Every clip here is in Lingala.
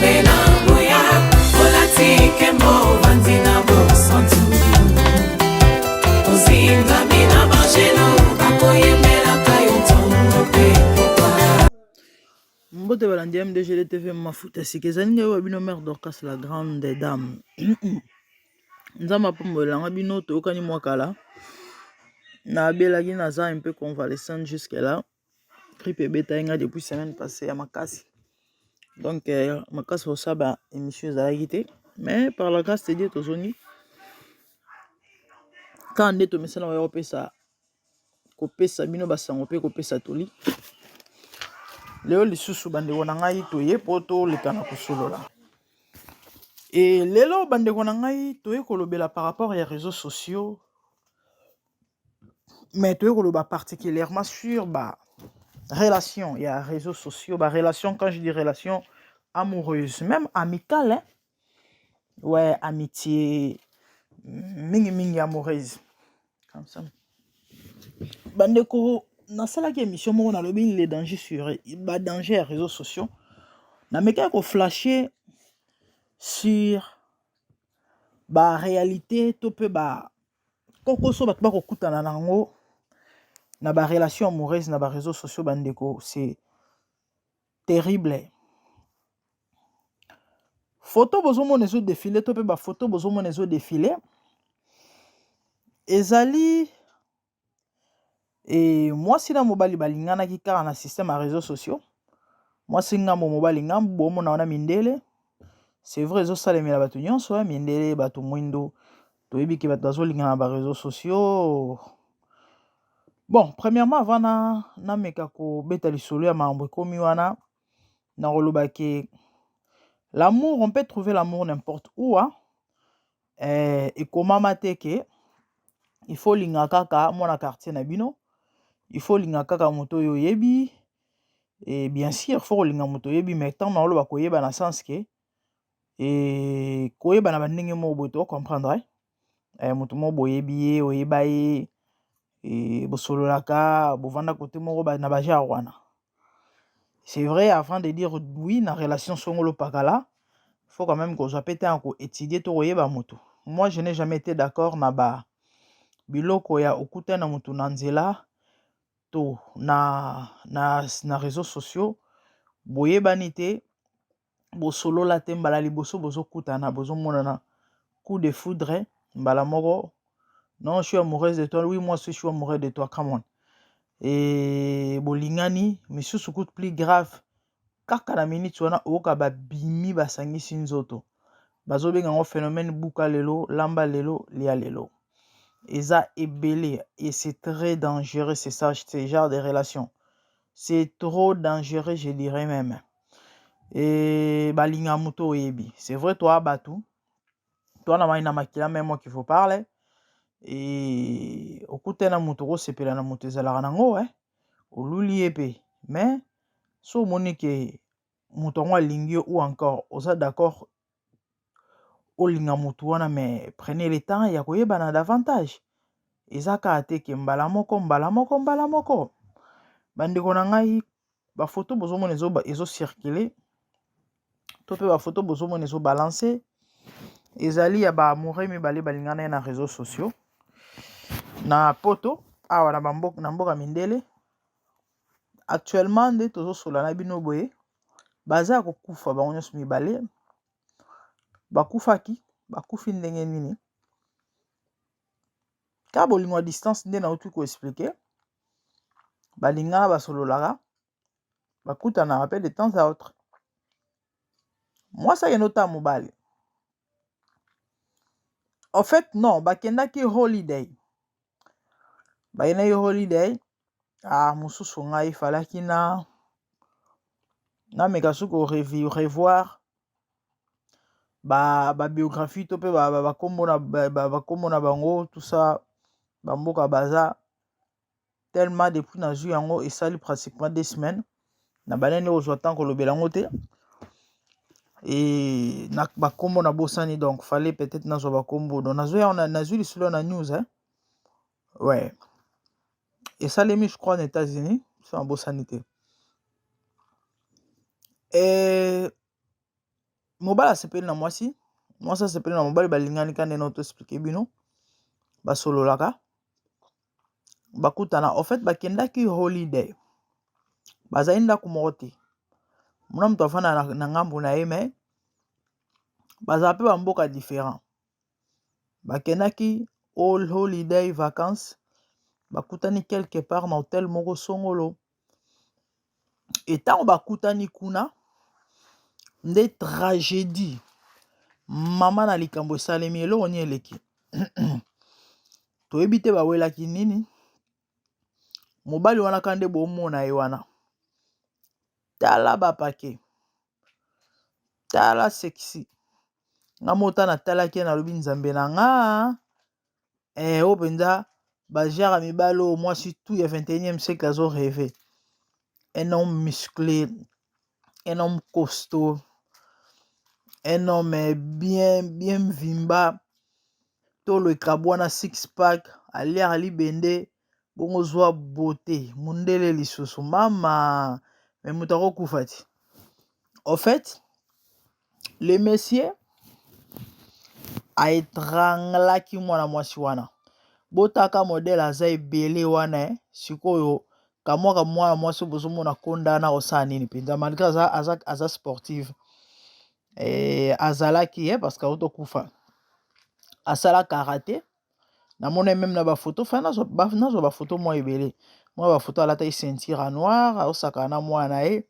Nzambe na nguya, olati nkembo, ovandi na bosantu, ozingami na banjelu, bakoyembelaka yo ntongo mpe pokwa. Mbote balandi ya MDGD TV, mafuta sika ezali ngai wa bino mère Dorcas, la grande dame. Nzambe apambolelanga bino. Toyokani mwa kala, nabelaki, naza un peu convalescente jusque là. Grippe ebetaki ngai depuis semaine passée ya makasi, donc makasi kosala ba émission ezalaki te, mais par la grâce de Dieu tozongi kaka nde tomesana koya kopesa bino basango mpe kopesa toli. Lelo lisusu, bandeko na ngai, toye mpo toleka na kosolola. E lelo, bandeko na ngai, toye kolobela par rapport ya réseaux sociaux, mais toye koloba particulièrement sur ba relation ya réseaux sociaux, ba relation. Quand je dis relation amoureuse, même amicale, hein? Ouais, amitié, mingi mingi amoureuse comme ça. Bandeko, nasalaki émission moko, nalobi les dangers sur badanger ya réseaux sociaux. Namekaki koflasher sur baréalité to mpe bakokoso bato bakokutana na yango na barelation amoureuse na baréseaux sociaux. Bandeko, c'est terrible. Photo bozomona ezodéfiler to mpe bafoto bozomona ezodéfiler ezali mwasi na mobali balinganaki kaka na système ya réseaux sociaux. Mwasi ngambo, mobali ngambo. Bomona wana mindele, c'est vrai, ezosalemela bato nyonso ya mindele, bato mwindo. Toyebi ke bato bazolingana na baréseaux sociaux. Bon, premièrement, avant na nameka kobeta lisolo ya makambo ekomi wana, nakoloba ke l'amour, on peut trouver l'amour n'importe où, hein? Ekomama te ke il faut olinga kaka mwana quartier na bino, il faut olinga kaka moto oyo oyebi. Et bien sûr, faut kolinga moto oyebi, mais ntango naoloba koyeba na sens ke koyeba na bandenge moko boye, tocomprendre moto moko boyebi ye, oyeba ye, bosololaka, bovanda kote moko na bagenre wana. C'est vrai, avant de dire oui na relation songolo pakala, faut quand même kozwa pe temps ya koétudier to koyeba moto. Moi, je n'ai jamais été d'accord na ba biloko ya okutani na moto na nzela to na réseaux sociaux, boyebani te, bosolola te, mbala liboso bozokutana, bozomonana, coup de foudre mbala moko: "Non, je suis amoureuse de toi." "Oui, moi aussi je suis amoureux de toi." Come on. Bolingani misusu kutu plus grave, kaka na minute wana oyoka babimi, basangisi nzoto. Bazobenga yango phénomène buka lelo, lamba lelo, lia lelo. Eza ebele et c'est très dangereux. C'est ça, ce genre de relation, c'est trop dangereux, je dirais même. Balinga moto oyebi, c'est vrai, toa bato toa na mai na makila, même moi qui vous parle, okutana moto, okosepela na moto, ezalaka nango oluli ye mpe. Mais so omoni ke moto yango alingi yo ou encore oza d'accord olinga motu wana, mais prenez le temps ya koyebana davantage. Eza kaka te ke mbala moko, mbala moko, mbala moko. Bandeko na ngai, bafoto bozomona ezocirculer to mpe bafoto bozomona ezobalancer ezali ya baamoureux mibale balingana ye na réseaux sociaux na poto awa na mboka mindele. Actuellement nde tozosola na bino boye, baza ya kokufa bango nyonso mibale. Bakufaki, bakufi ndenge nini? Kaka bolingo ya distance nde nauti koexpliquer. Balingana, basololaka, bakutanaka mpe de temps à autre. Mwasi akende otala mobali. En fait non, bakendaki holiday, bakendaki holiday. Ah, mosusu ngai falaki na nameka soki revoir babiographie to mpe bakombo na bango, tout ça, bamboka baza. Tellement depuis nazwi yango, esali pratiquement 2 semaines na banene, kozwa temps kolobela yango te e na bakombo nabosani, donc fallait peut-être nazwa bakombo. Donc nazwi yango, nazwi lisolo na news, hein? Ouais, esalemi, je crois, na États-Unis, so nabosani te. Mobali asepeli na mwasi, mwasi asepeli na mobali, balingani ka ndenge to expliquer bino, basololaka, bakutana. En fait bakendaki holiday, bazali ndako moko te, mona moto afanda na ngambu na ye, mais bazala mpe bamboka différent. Bakendaki all holiday vacances, bakutani quelque part na hotel moko songolo. E ntango bakutani kuna nde tragédie mama na likambo esalemi. Eloko nini eleki, toyebi te. Bawelaki nini? Mobali wana ka nde bomona ye wana, tala bapake, tala sexy. Nga mota natalaki ye, nalobi: "Nzambe na nga, oyo mpenza bagenre ya mibali oyo mwasi tout ya 21e siècle azo rêver." Un homme musclé, un homme costaud, un homme bien bien vimba, tolo ekabwana, six pack, aliaka libende bongo, zwa beauté, mondele lisusu mama, mais moto akokufa ti. Au fait le monsieur aétranglaki mwana mwasi wana. Botaka modèle aza ebele wana. Sikoyo kamwaka mwana mwasi bozomona kondana kosala nini mpenza, malgré aza sportive, azalaki, parce que autokufa asala karaté. Namoni même na bafoto fa, nazwa bafoto mwa ebele, mwa bafoto alataki ceinture ya noir, aosaka na mwana na ye.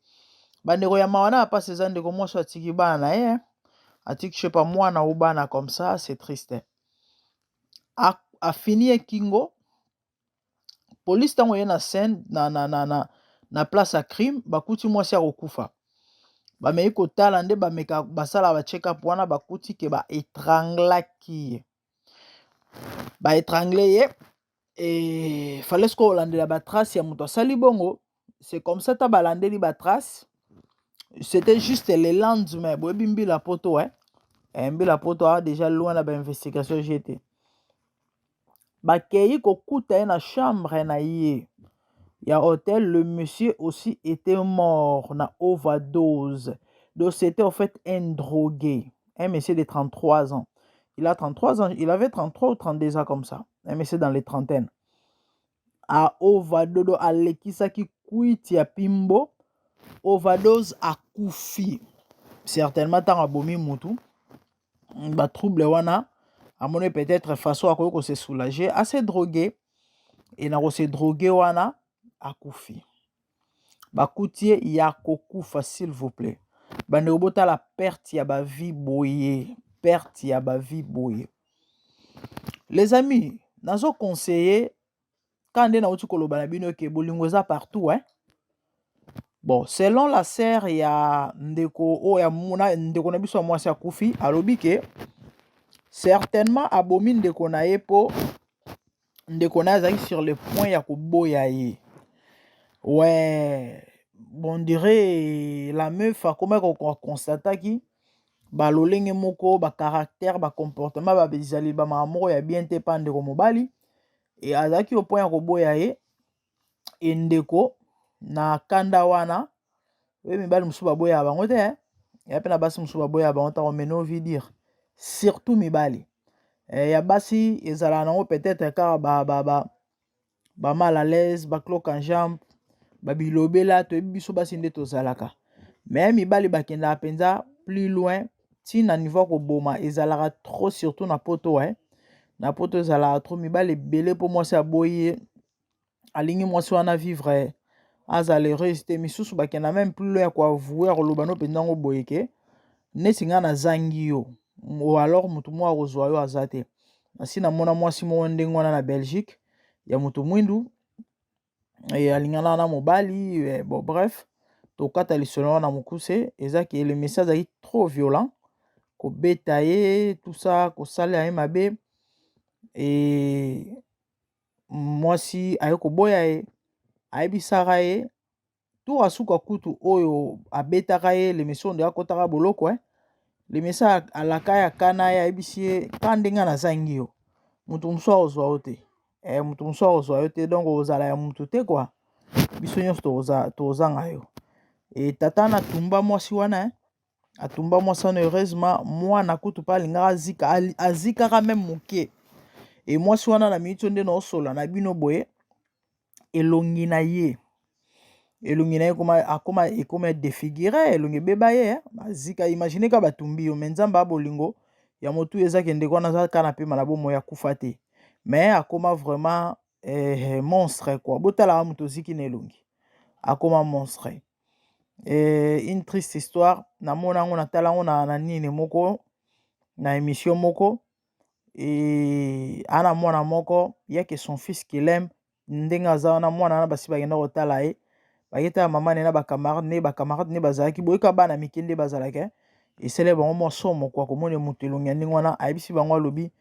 Bandeko ya mawa na ya mpasi eza ndeko mwasi atiki bana na ye, atiki shepa mwana o bana comme ça, c'est triste. Afini ye kingo. Polise ntango ye na scène na place ya crime, bakuti mwasi akokufa. Bameki kotala nde bameka basala bacheck up wana, bakuti ke baétranglaki ye, baétrangle ye. E fallait sikoyo kolandela batrace ya moto asali bongo. C'est comme ça ta balandeli batrace, c'était juste le lendemain. Boyebi mbila poto, eh? Mbila poto awa déjà loin na bainvestigation gt. Bakei kokuta ye na chambre na ye ya hôtel. Le monsieur aussi était mort na overdose. Donc c'était en fait un drogué, un monsieur de 33 ans. Il a 33 ans, il avait 33 ou 32 ans comme ça, un monsieur dans les trentaines. A overdose, alekisaki kwiti ya pimbo, overdose, akufi. Certainement ntango abomi mutu, batrouble wana amoni, peut-être façon akoki kose soulager, ase drogué, e na kose droguer wana akufi. Bakuti ye ya kokufa. S'il vous plaît bandeko, botala perte ya bavie boye, perte ya bavie boye. Les amis, nazoconseiller ka nde nauti koloba na bino ke bolingo eza partout, hein? Bon, selon la sœur ya ndeko oyo ya ndeko na biso ya mwasi akufi, alobi ke certainement abomi ndeko na ye mpo ndeko na ye azalaki sur le point ya koboya ye. Ouais, bon, dirait la meuf akomaki koconstataki balolenge moko, bacaractère, bacomportement, babizali, bamaka moko ya bien te mpa ndeko mobali, e azalaki au point ya koboya ye. E ndeko na kanda wana oyo, mibali mosusu baboyaka bango te, ya mpe na basi mosusu baboyaka bango ntango mene ovi dire, surtout mibali. Ya basi ezalaka nango peut-être kaka ba mal à l'aise, bacroc en jambe, babilobela. Toyebi biso basi nde tozalaka, mais mibali bakendaka mpenza plus loin, ntina niveau ya koboma ezalaka trop, surtout na poto, eh? Na poto ezalaka trop, mibali ebele mpo mwasi aboyi ye, alingi mwasi wana vivre, azala heureuse te. Misusu bakenda même plus loin ya koavouer, ya koloba no mpenza ngo boye ke neti ngai nazangi yo, alors motu moko akozwa yo aza te. Nasi namona mwasi moko ndenge wana na Belgique, ya moto mwindu, alingana na mobali. Bon, bref, tokata lisolo wana mokuse. Eza ke le monsieur azalaki trop violent, kobeta ye, tout ça, kosala ye mabe. E mwasi aye koboya ye, ayebisaka ye tour asuka kutu oyo abetaka ye, le monsieur nde akɔtaka boloko, eh? Le monsieur alaka ye, akana ye, ayebisi ye ka ndenge nazangi yo, moto mosusu akozwa yo te, moto mosusu akozwa yo te, donc ozala ya motu te kua, biso nyonso tozanga yo. E tata na tumba mwasi wana, eh? Atumba mwasi wana, heureusement mwana kutu mpe alingaka azika, azikaka meme moke. E mwasi wana na miniti oyo nde naosola na bino boye, elongi na ye, elongi na ye ekoma, akoma, ekoma defigure, elongi ebeba ye, azika. Imagine ka batumbi yo, me Nzambe ya bolingo ya motu eza ke ndeko wana aza kaka na pema na bomoi, akufa te, mais akoma vraiment monstre quoi. Botalaka moto oziki na elongi, akoma monstre. Une triste histoire, namona yango, natala yango na nini moko, na émission moko. Ana mwana moko yake, son fils qu'il aime, ndenge aza wana, mwana wana basi bakenda kotala ye, baketala mama ne na bacamarade ne. Bacamarade ne bazalaki boyeka bana mike nde bazalaka, esali bango mwa somo kwa komona moto elongi ya ndenge wana. Ayebisi bango, alobi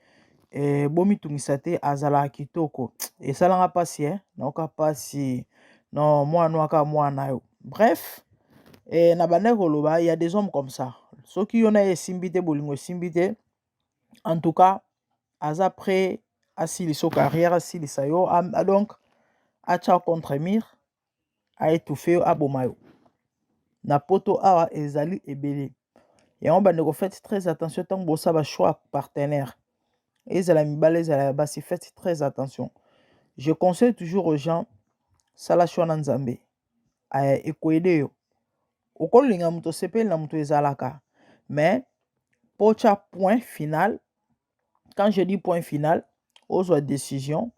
bomitungisa te, azalaka kitoko. Esalanga mpasi, nayoka mpasi. Non, mwana aka mwana yo. Bref, na bandaki koloba, y a des hommes comme ça. Soki yo na ye esimbi te, bolingo esimbi te, en tout cas aza prêt asilisa yo carrière, asilisa yo, donc atya contre mur, aétouffe yo, aboma yo. Na poto awa ezali ebele yango. Bandeko, faites très attention ntango bosala bachoix partenaire, ezala mibale, ezala ya basi, faites très attention. Je conseille toujours aux gens, sala choix na Nzambe, ekoaider yo. Okolinga moto, osepeli na moto, ezalaka, mais po otya point final, quand je dis point final, ozwa décision,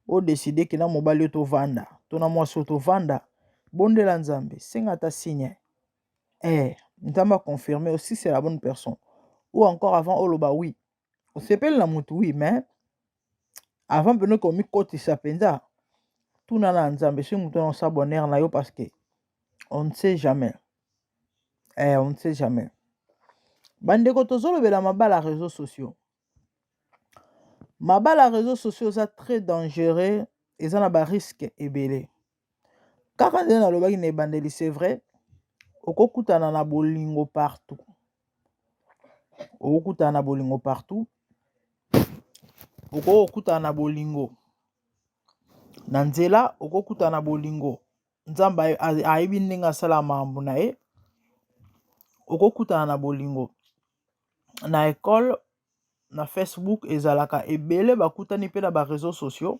odécider ke na mobali oyo tovanda to na mwasi oyo tovanda, bondela Nzambe, senga ata signe, Nzambe aconfirme aussi c'est la bonne personne. Ou encore avant oloba oui, osepeli na motu, oui, mais avant mpena komikotisa mpenza, tuna na Nzambe soki motu wana osala bonheur na yo, parce que on ne sait jamais, on ne sait jamais. Bandeko, tozolobela mabala réseaux sociaux. Mabala réseaux sociaux eza très dangereux, eza na barisque ebele. Kaka nde nalobaki na ebandeli, c'est vrai, okokutana na bolingo partout, okokutana na bolingo partout, okokutana na bolingo na nzela, okokutana na bolingo. Nzambe ayebi ndenge asala makambo na ye. Okokutana na bolingo na ekole, na Facebook ezalaka ebele, bakutani mpe na baréseaux sociaux.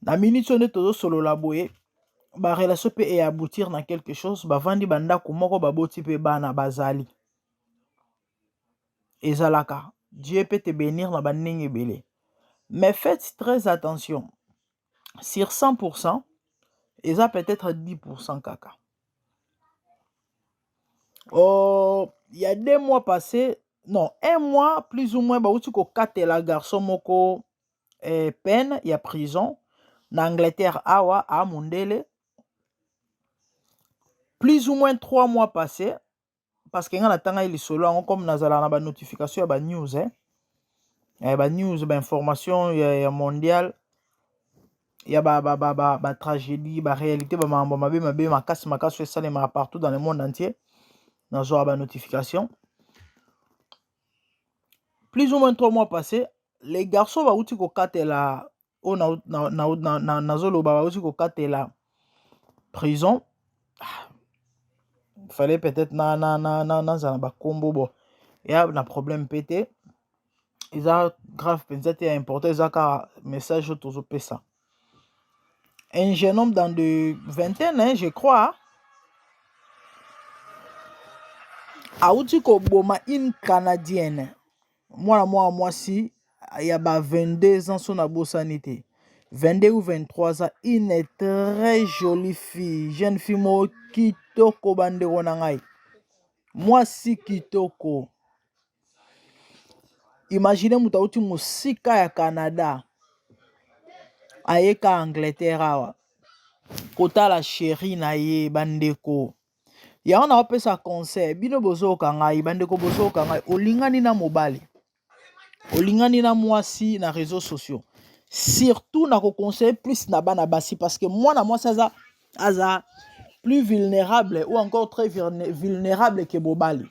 Na miniti oyo nde tozosolola boye, barelation mpe eaboutir na quelque chose, bavandi bandako moko, baboti mpe bana bazali. Ezalaka, Dieu peut te bénir na bandenge ebele, mais faites très attention. Sur 100%, eza peut-être 10% kaka. Oh, il y a 2 mois passés, non, un mois plus ou moins, bauti kokatela garçon moko peine ya prison na Angleterre awa, a mondele. Plus ou moins 3 mois passés, parce que nga natanga ye lisolo yango comme nazalaka na banotification ya banews, banews, bainformation ya mondial, ya batragédie, ba baréalité, bamakambo mabe mabe makasi makasi oyo esalemaka partout dans le monde entier, nazwaka banotification. Plus ou moins 3 mois passé, les garçons bauti kokatela oyo nazoloba, bauti kokatela prison. Fallait peut-être nazala na bakombo bo eya na problème mpe te, eza grave mpenza te, ya important eza kaka message oyo tozopesa. Un jeune homme dans de vingtaine, hein, je crois, awuti koboma une Canadienne, mwana mwana mwasi ya ba 22 ans, so nabosani te, 22 ou 23 ans, une très jolie fille, jeune fille moko kitoko. Bandeko na ngai, mwasi kitoko. Imagine moto awuti mosika ya Canada, ayeka Angleterre awa kotala chéri na ye. Bandeko, yango naopesa conseil, bino bozoyoka ngai, bandeko bozoyoka ngai, olingani na mobali, olingani na mwasi na réseaux sociaux, surtout nakoconseille plus na bana basi, parce que mwana mwasi aza plus vulnérable ou encore très vulnérable ke mobali.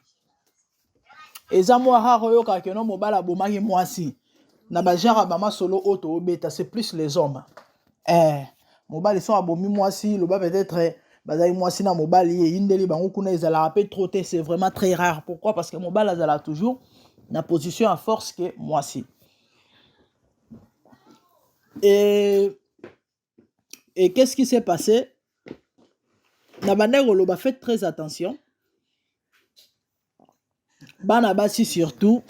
Eza mwa rare oyokaka ke no mobali abomaki mwasi na bagenre ya bamasolo oyo toobeta, c'est plus les hommes. Mobali so abomi mwasi, loba peut-être. Bazali mwasi na mobali, eyindeli bango kuna, ezalaka mpe trop te. C'est vraiment très rare. Pourquoi? Parce que mobali azalaka toujours na position ya force ke mwasi. Et qu'est-ce qui s'est passé? Na bandaki koloba, faites très attention, bana basi surtout.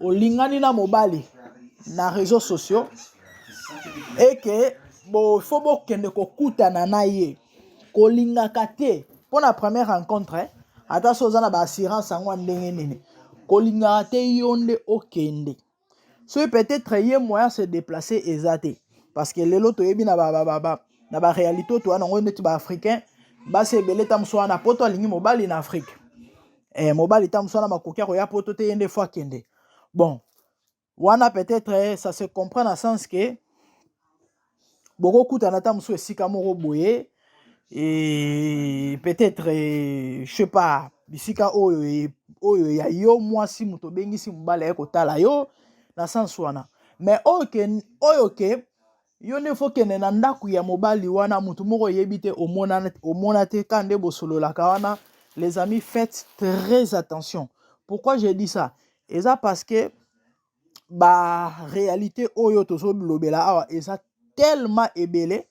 Olingani na mobali na réseaux sociaux eke bo faut bokende kokutana na ye. Kolingaka te mpo na première rencontre, eh? Ata so oza na baassurance yango ya ndenge nini, kolingaka te yo nde okende. Soki peut-être ye moyen se déplacer eza te, parce que lelo toyebi na na baréalité oyo toya nango neti baafricain, basi ebele ta mosu wana poto alingi mobali na Afrique, mobali ta mosu wana makoki akoya poto te, ye nde faut akende. Bon, wana peut-être ça se comprend na sens ke bokokutana ta mosusu esika moko boye et peut-être, je sais pas, bisika oyo oyo ya yo mwasi moto obengisi mobali aye kotala yo na sens wana. Mais oyo ke yo nde faut kende na ndako ya mobali wana, motu moko oyebi te, omona te, ka nde bosololaka wana. Les amis, faites très attention. Pourquoi j'ai dit ça? Eza parce que baréalité oyo tozolobela awa eza tellement ebele,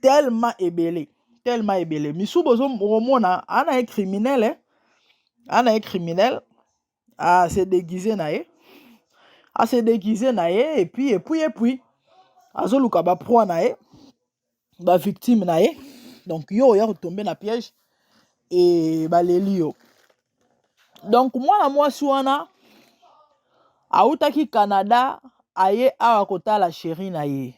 tellement ebele, tellement ebele. Misu bozomona ana ye criminel, eh? Ana ye criminel ase déguise na ye, ase déguise na ye, et puis azoluka baproie na ye, bavictime na ye. Donc yo oya kotombe na piège e baleli yo. Donc mwana mwasi wana awutaki Canada, aye awa kotala chéri na ye.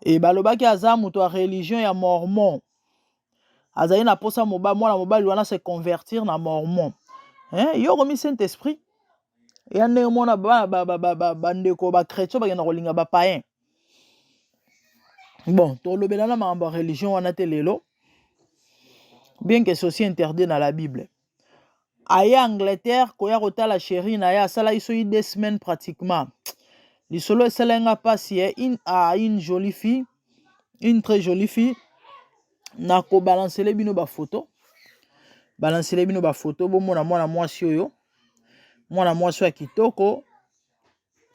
E balobaki aza moto ya religion ya mormon, azali na mposa mwana mobali wana se convertir na mormon, hein? Yo okomi saint esprit ya ndenge mona bandeko bachrétien bakenda kolinga bapayen. Bon, tolobela na makambo ya religion wana te lelo, bien que c'est aussi interdit na la Bible. Aye Angleterre koya kotala chéri na ye, asalaki soki 2 semaines pratiquement. Lisolo esalaki nga mpasi ye une jolie fille, une très jolie fille. Nakobalansele bino bafoto, balansele bino bafoto, bomona mwana mwasi oyo, mwana mwasi oyo ya kitoko,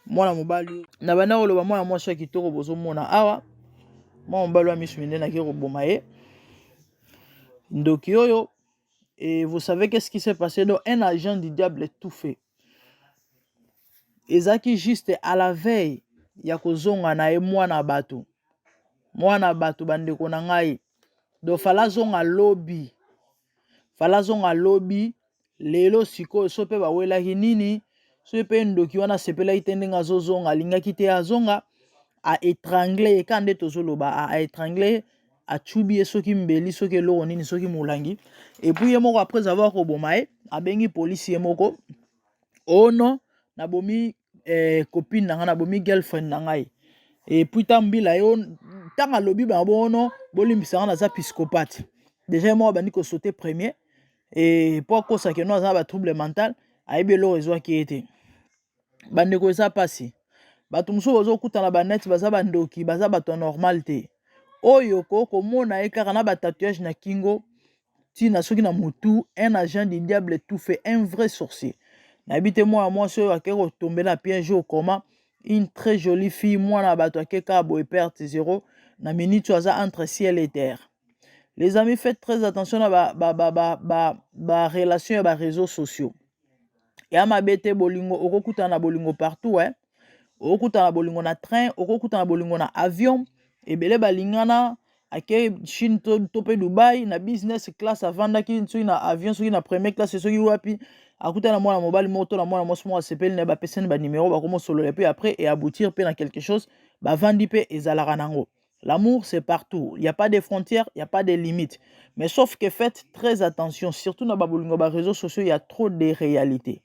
mwana mobali na banda koloba, mwana mwasi ya kitoko. Bozomona awa mwana mobali wa miso minene ake koboma ye, ndoki oyo. Et vous savez qu'est-ce qui s'est passé? Donc un agent du diable tout fait. Ezalaki juste à la veille ya kozonga na ye mwana bato, mwana bato, bandeko na ngai. Donc fallait azonga lobi, fallait azonga lobi. Lelo sikoyo so mpe bawelaki nini, soki mpe ndoki wana asepelaki te ndenge azozonga, alingaki te azonga, aétrangle ye. Ka nde tozoloba, aétrangle, acubi ye soki mbeli, soki eloko nini, soki molangi. Et puis ye moko, après avoir koboma ye, abengi polisi ye moko: "Oh non, nabomi copine na ngai, nabomi girlfriend na ngai." Et puis ntango mbila yo, ntango alobi bango: "Ono bolimbisa nga, naza psychopathe." Déjà ye moko abandi kosauter premier e mpo akosaka no aza na batrouble mental, ayebi eloko ezwaki ye te. Bandeko, eza mpasi. Bato mosusu bazokutana baneti, baza bandoki, baza bato ya normal te. Oyo ko komona ye kaka na batatouage na kingo, ntina soki na motu, un agent du diable tout fait, un vrai sorcier. Nayebi te mwana mwasi oyo ake kotombe na piège oyo koma. Une très jolie fille, mwana bato, ake kaka boye, perte zéro. Na minute oyo aza entre ciel et terre. Les amis, faites très attention na barelation ba, ba, ba, ba, ba ya baréseaux sociaux. Ya mabe te, bolingo, okokutana na bolingo partout, eh? Okokutana na bolingo na train, okokutana na bolingo na avion. Ebele balingana, ake Chine to mpe Dubai na business class, avandaki soki na avion, soki na première classe, soki wapi, akutana na mwana mobali moko to na mwana mwasi moko, asepeli na ye, bapesani banimero, bakomosolola, mpe après et aboutir mpe na quelque chose, bavandi mpe, ezalaka nango. L'amour, c'est partout. Il n'y a pas de frontières, il n'y a pas de limites. Mais sauf que faites très attention, surtout dans les réseaux sociaux, il y a trop de réalités.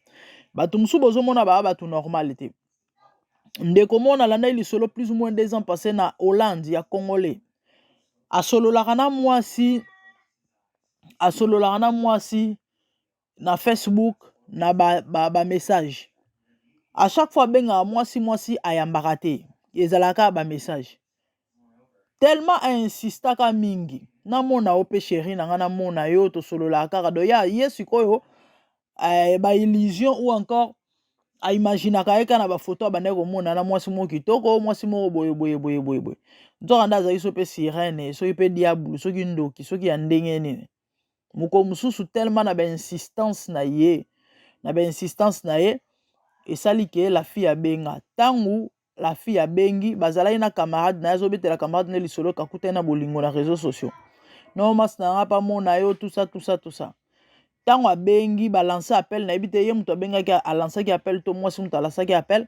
Bato mosusu bozomona baa bato normal te. Ndeko moko nalandaki lisolo plus ou moins 2 ans passé na Hollande, ya congolais, asololaka na mwasi, asololaka na mwasi na Facebook na bamessage ba, ba à chaque fois abengaka mwasi, mwasi ayambaka te, ezalaka bamessage. Tellement ainsistaka mingi. Namona yo mpe chéri na ngai, namona yo, tosololaka kaka. Donc ya ye sikoyo ba illusion ou encore aimaginaka ye kaka na bafoto abandaki komona na mwasi moko kitoko, mwasi moko boye boye boye boye boye. Nzoka nde azalaki so mpe sirène, soki mpe diable, soki ndoki, soki ya ndenge nini. Mokolo mosusu, tellement na bainsistance na ye, na bainsistance na ye, esali ke la fille abenga. Ntango la fille abengi, bazalaki na camarade na ye, azobetela camarade nde lisolo kakutani na bolingo na réseaux sociaux. No masi na nga mpa mona yo, tout ça, tout ça, tout ça. Ntango abengi, balance appel, nayebi te ye moto abengaki, alansaki appel to mwasi moto alansaki appel.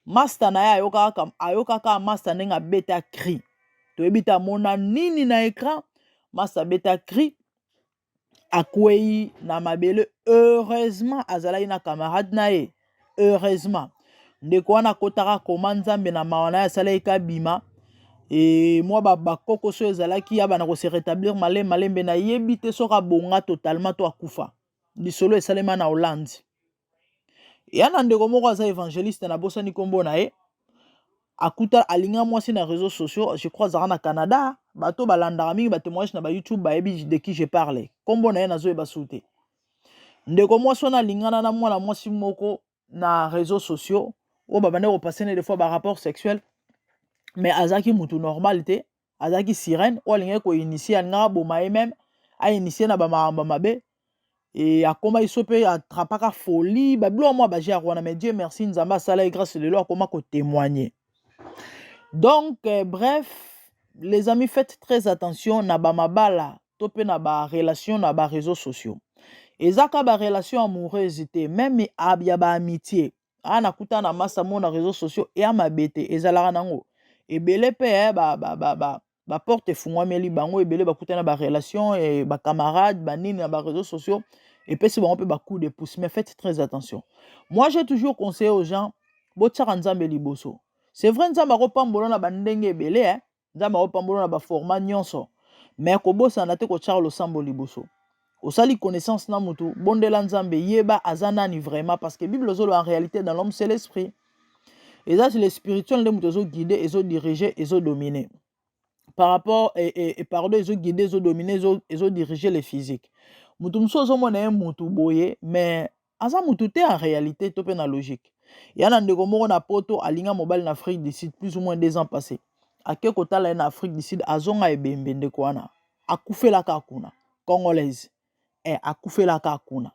Master na ye ayokaka, ayokaka master ndenge abeta cri. Toyebi te amona nini na écran. Master abeta cri, akwei na mabele. Heureusement azalaki na camarade na ye. Heureusement ndeko wana akotaka koma. Nzambe na mawa na ye asalaki kabima e mwa bakoko so ezalaki ya bana kose rétablir malembe malembe. Nayebi te soki abonga totalement to akufa. Lisolo esalema na Hollande. Ya na ndeko moko aza évangéliste, nabosani nkombo na ye. Akuta alinga mwasi na réseaux sociaux, je crois azalaka na Canada. Bato balandaka mingi batémoignage na baYouTube bayebi de qui je parle. Nkombo na ye nazoyeba su te. Ndeko mwasi wana alingana na mwana mwasi moko na réseaux sociaux oyo babandaki kopasser ne des fois barapport sexuel, mais azalaki mutu normal te, azalaki sirène oyo alingaki koinitier, alingaka boma ye même, ainitier na bamakambo mabe. E akomaki so mpe atrapaka folie, babiloko mwa bagere wana. Mais Dieu merci, Nzambe asala ye grâce, lelo akoma kotémoigner. Donc bref, les amis, faites très attention na bamabala to mpe na barelation na baréseaux sociaux. Eza ka barelation amoureuse te, même ya baamitié. Aa nakuta na masa mo na réseaux sociaux eya mabe te, ezalaka nango ebele mpe baporte efungwameli bango ebele. Bakutana barelation e bacamarade banini na baréseaux sociaux, epesi bango mpe bacoup de pouce. Mais faites très attention. Moi, j'ai toujours conseillé aux gens, botiaka Nzambe liboso. C'est vrai, Nzambe akopambola na bandenge ebele, eh? Nzambe akopambola na baformat nyonso, mais kobosana te kotiaka losambo liboso. Osali connaissance na mutu, bondela Nzambe, yeba aza nani vraiment, parce que Bible ezoloba, en réalité, dans l'homme, c'est l'esprit. Eza le spirituel nde moto ezoguide, ezodirige, ezodomine par rapport et pardon, ezoguide, ezodomine, ezodirige le physique. Mutu mosusu ozomona ye mutu boye, mais aza mutu te en réalité to mpe na logique. Ya na ndeko moko na Poto, alinga mobali na Afrique du Sud plus ou moins 2 ans passé. Ake kotala ye na Afrique du Sud, azonga ebembe. Ndeko wana akufelaka kuna, congolaise akufelaka kuna.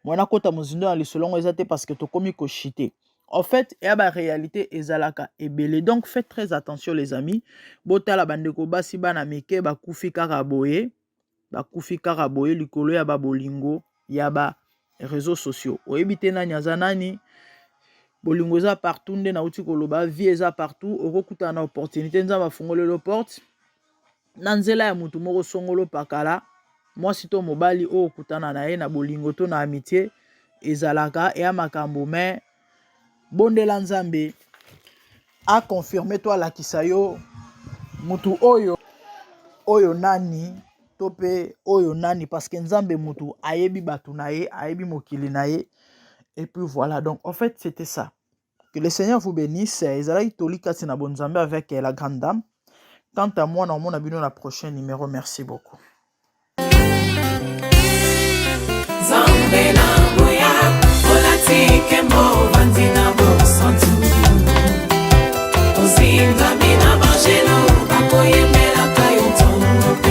Mwana kota mozindo ya lisolo eza te, parce que tokomi koshite. En fait, eya baréalité ezalaka ebele. Donc faites très attention, les amis. Botala bandeko basi, bana mike bakufi kaka boye, bakufi kaka boye likolo ya babolingo ya ba réseaux sociaux. Oyebi te nani aza nani. Bolingo eza partout. Nde nauti koloba, vie eza partout. Okokutana na opportunité, Nzambe afungoleli porte na nzela ya motu moko songolo pakala, mwasi to mobali oyo okutana na ye na bolingo to na amitié. Ezalaka eya makambo, mais bondela Nzambe aconfirme to alakisa yo mutu oyo, oyo nani to mpe oyo nani, parce que Nzambe mutu ayebi bato na ye, ayebi mokili na ye. Et puis voilà, donc en fait, c'était ça. Que le Seigneur vous bénisse. Ezalaki toli kati na bonzambe avec la grande dame. Quant à moi, naomona bino na prochain numéro. Merci beaucoup. Nzambe na nguya, olati nkembo, ovandi na bosantu.